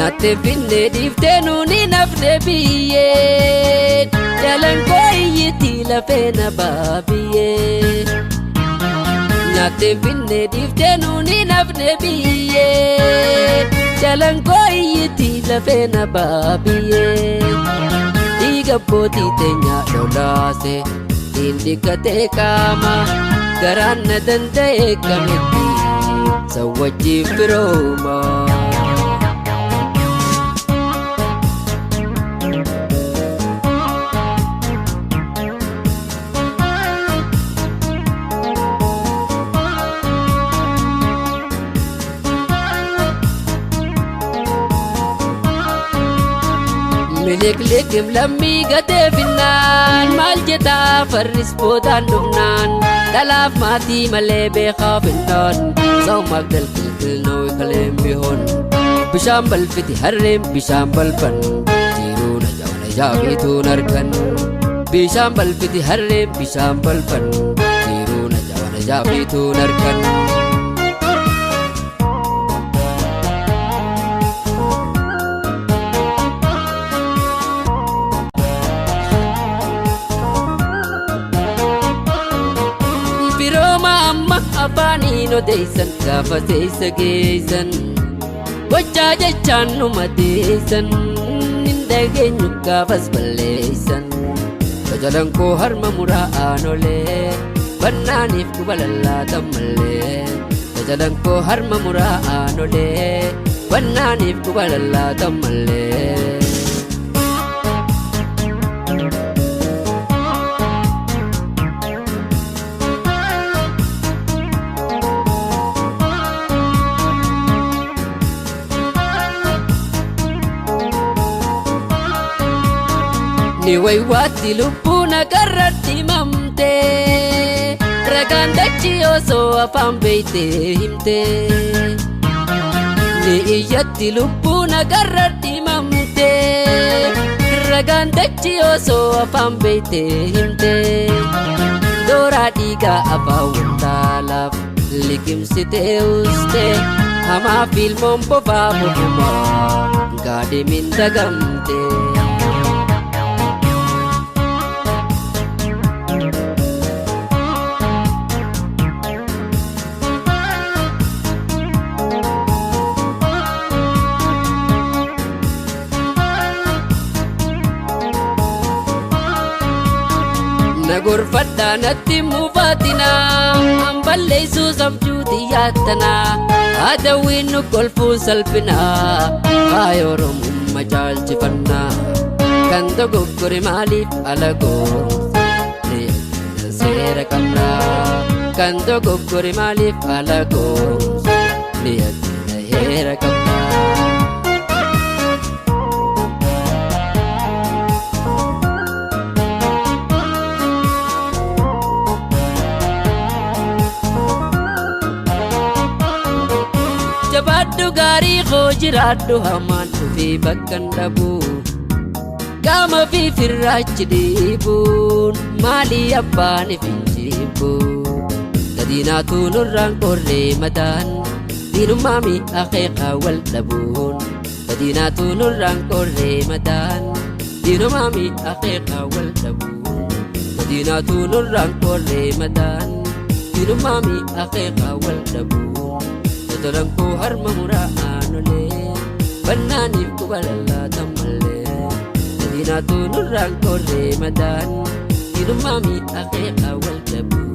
Nyaattee finnee dhiiftee nuuni nafne biyyee. Jalan koo iyyiti lafee na baabiyyee. Nyaattee finnee dhiiftee nuuni nafne biyyee. Jalan koo iyyiti lafee na baabiyyee. Dhiiga abbootii teenyaa lolaase hin dhiqatee qaama garaan na danda'e kamitti san wajjin firooma. Miliqliqim lammii gatee finnaan maal jetaa farris boodaan dhufnaan dhalaaf maatii malee beekaa finnaan sa'umaaf dalqilqilnoo kaleen bihoon bishaan balfiti harreen bishaan balfan jiruun ajaa'una jaabiituun argan bishaan balfiti harreen bishaan balfan jiruun ajaa'una jaabiituun argan. Firooma amma afaaniin odeessan gaafa seessa geessan gochaa jechaan nu madeessan hin dhageenyu gaafas balleessan tajaajila koo harma muraa aanolee bannaaniif quba lallaatan mallee tajaajila koo harma muraa aanolee bannaaniif quba lallaatan mallee. Ni waywaatti lubbuun agarratti mamte ragaan dachii osoo afaan beeyte himte. Ni iyyatti lubbuun agarratti mamte ragaan dachii osoo afaan beeyte himte. Dooraa dhiigaa afaan wantaalaaf liqimsitee uste hamaa fiilmoon bofaa bofumaa gaadhimin dagamte. Na gorfadhaa natti mufaatinaa hamballeessuu sabjuuti yaattanaa haadawwiin nu kolfuun salphinaa faaya oromummaa caalchifannaa kan dogoggore maaliif alagoomsa seera qabnaa kan dogoggore maaliif alagoomsa ni addina heera qabnaa. Jabaadhu gaarii koo jiraadhu hamaan dhufee bakka hin dhabu. Qaama fi firraachi dhiibuun maalii abbaan finjiibu. Gadiinaatu nurraan qorree mataan diinummaa mi'a akeekaa wal dhabuun. Gadiinaatu nurraan qorree mataan diinummaa mi'a akeekaa wal dhabuun. Gadiinaatu nurraan qorree mataan diinummaa mi'a akeekaa wal dhabuun. Totolan koo harma muraa aanolee bannaaniif quba lallaatan mallee. Gadiinaatu nurraan qorree mataan diinummaa mi'a akeekaa wal dhabuun.